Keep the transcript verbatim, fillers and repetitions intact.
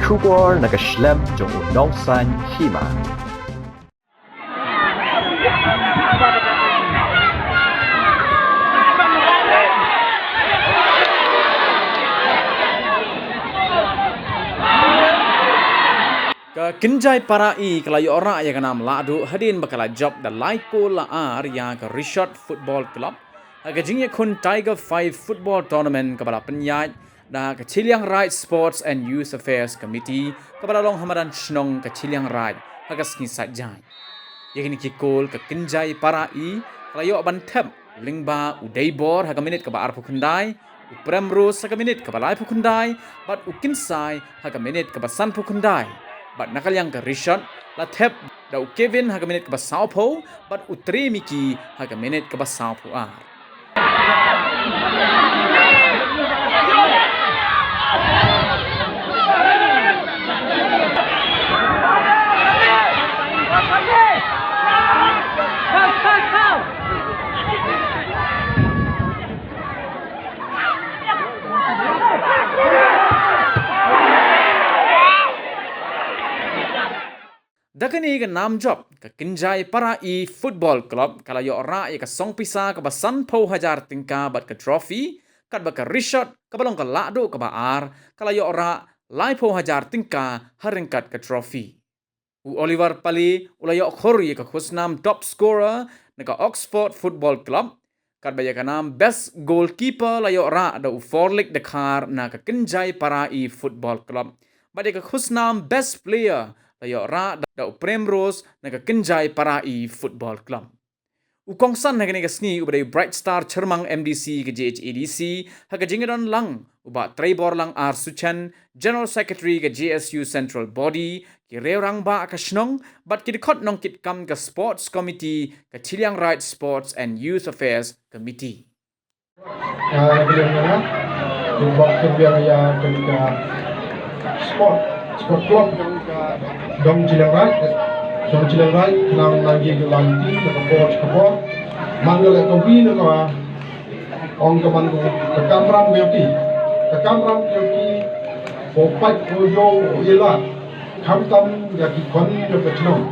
Khubor na ka shlem jong u nongsan hima. Ka Kynjai Para E ka la ïoh rah ïa ka nam lahduh hadien ba ka la jop da lai kol la ar ïa ka Rishot Football Club ha ka jingïakhun Tiger Five Football Tournament kaba la pynïaid da ka Chilliangraij Sports and Youth Affairs Committee kaba la long ha madan shnong ka Chilliangraij ha ka sngi Saitjaiñ. Ïa kine ki kol ka Kynjai Para E ka la ïoh ban thep lyngba u Deibor ha ka minit kaba arphew khyndai, u Premrose ha ka minit kaba laiphew khyndai, bad u Kynsai ha ka minit kaba sanphew khyndai. Bad na ka liang ka Rishot la thep da u Kevin ha ka minit kaba sawphew, bad u Tremiki ha ka minit kaba sawphew ar. Da kane ka nam jop, ka Kynjai Para E Football Club ka la ïoh rah ïa ka song pisa kaba sanphew hajar tyngka bad ka trophy, katba ka Rishot kaba long ka lahduh kaba ar ka la ïoh rah laiphew hajar tyngka ha ryngkat ka trophy. U Oliver Pale u la ïoh khur ïa ka khusnam top scorer na ka Oxford Football Club, katba ïa ka nam best goalkeeper la ïoh rah da u Forlik Dkhar na ka Kynjai Para E Football Club. Bad ïa ka khusnam best player la ïoh rah da u Premrose na ka Kynjai Para E Football Club. U kongsan ha kane ka sngi uba dei u Bright Star Chyrmang, M D C ka J H A D C, ha ka jingdon lang u Bah Treiborlang R Suchen, General Secretary ka J S U Central Body, ki riew rangbah ka shnong, bad ki dkhot nongkitkam ka Sports Committee ka Chilliangraij Sports and Youth Affairs Committee. Ah, biang na, biang bok biang ïa ka sport, sport club dong Chilliangraij, dong Chilliangraij, nang nang gi lang ti na ka bor ka bor, man ka le ka wi na ka ong ka man ka kamram biang ti, ka kamram biang ti, ko pat ko yo ila, kam kam ya ki kon ya ka chnong.